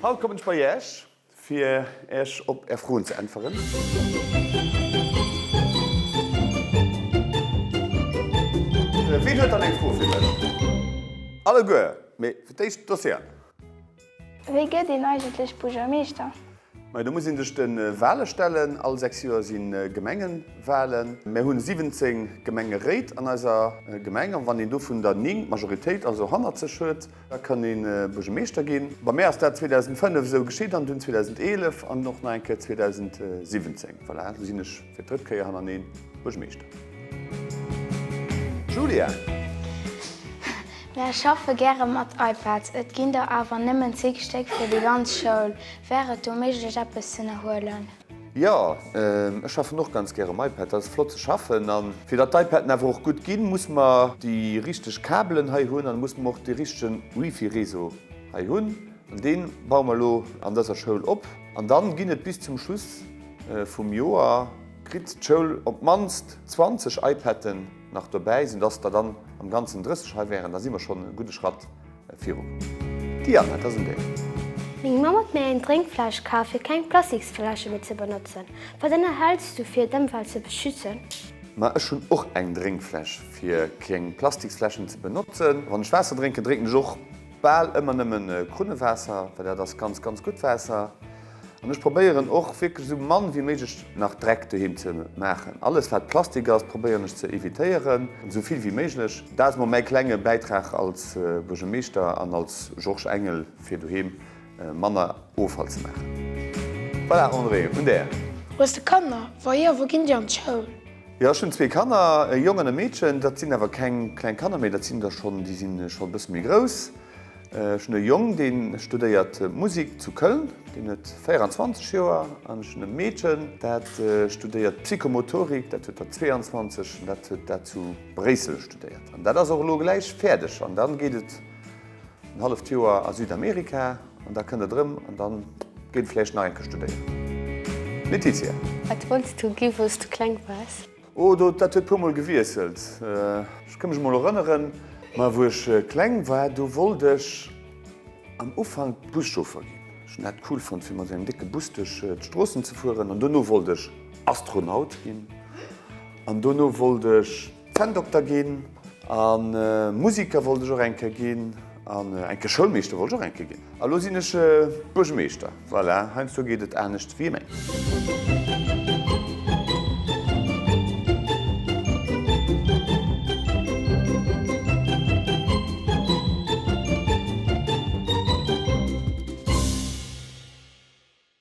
Haut kommen ech bei Iech, fir Iech op Är Froen ze äntweren. Ween huet dann eng Fro fir mech? Alleguer, mee fir d'éischt d'Océane. Wéi gëtt een eigentlech Buergermeeschter? Majo, do muss een sech de Wale stellen. All 6 Joer si Gemengewalen. Mär hunn 17 Gemengeréit an eiser Gemeng an wann een dovun der 9, d'Majoritéit also, hannert sech huet, da kann ee Buergermeeschter ginn. Bei mär ass dat 2005 esou geschitt an dunn 2011 an och nach eng Kéier 2017. Voilà, elo sinn ech fir d'drëtt Kéier hannerneen Buergermeeschter. Julia. Mär schaffe gäre mat iPads, et ginn der awer nëmmen 10 Stéck fir déi ganz Schoul. Wär et do méiglech eppes z'ënnerhuelen? Jo, ech schaffen och ganz gäre mam iPad, dat ass flott ze schaffen. A fir datt d'iPaden awer och gutt ginn, musse mer déi richteg Kabelen hei hunn an da musse mer och dee richtege Wifi-Réseau hei hunn. An dee baue mer elo an dëser Schoul op. An dann ginn et bis zum Schluss vum Joer, kritt d'Schoul op d'mannst 20 iPaden nach dobäi sinn, dass der dann am Ganzen 30 hei wären, da si mer schonn e gudde Schratt virukomm. Diane, et ass un dir. Meng Mamm huet mir eng Drénkfläsch kaf fir keng Plastiksfläsche méi ze benotzen. Wat ënnerhäls du fir d'Ëmwelt ze beschützen? Ma ech hunn och eng Drénkfläsch fir keng Plastiksfläschen ze benotzen. Wann ech Waasser drénken, drénken ech och bal ëmmer nëmmen Krunnewaasser, well dat ass ganz, ganz gutt Waasser. An ech probéieren och wierklech esou mann wéi méiglech nach Dreck doheem ze maachen. Alles wat Plastik ass, probéieren ech ze evitéieren, esou vill wéi méiglech. Dat ass mol mäi klenge Bäitrag als Buergermeeschter an als Georges Engel, fir doheem manner Offall ze maachen. Voilà, André, un där. Hues de Kanner? Wa jo, wou ginn déi an d'Schoul? Jo, ech hunn zwee Kanner, e Jong an e Meedchen. Dat sinn awer keng kleng Kanner méi, dat sinn der schonn, déi si scho e bësse méi grouss. Ech hunn e Jong, dee studéiert Musik zu Köln, deen huet 24 Joer. An ech hunn e Meedchen, dat studéiert Psychomotorik, dat huet der 22 an dat huet dat zu Bréissel studéiert. An dat ass och elo gläich fäerdeg an dann geet et en halleft Joer a Südamerika an da kënnt et erëm an dann geet et vläicht nach eng Kéier studéieren. Laetitia. Wat wollts du gi wou s du kleng waars? Oh, do, dat huet puer mol gewiesselt. Ech ka mech emol erënneren, ma wou ech kleng war, do wollt ech am Ufank Buschauffer ginn. Ech hunn dat cool fonnt, fir mat engem décke Bus duerch d'Stroossen ze fueren. An dono wollt ech Astronaut ginn. An dono wollt ech Zänndokter ginn. A Musiker wollt ech och eng Kéier ginn. An eng Kéier Schoulmeeschter wollt ech och eng Kéier ginn. A lo sinn ech Buergermeeschter. Voilà, heiansdo geet et anescht wéi ee mengt.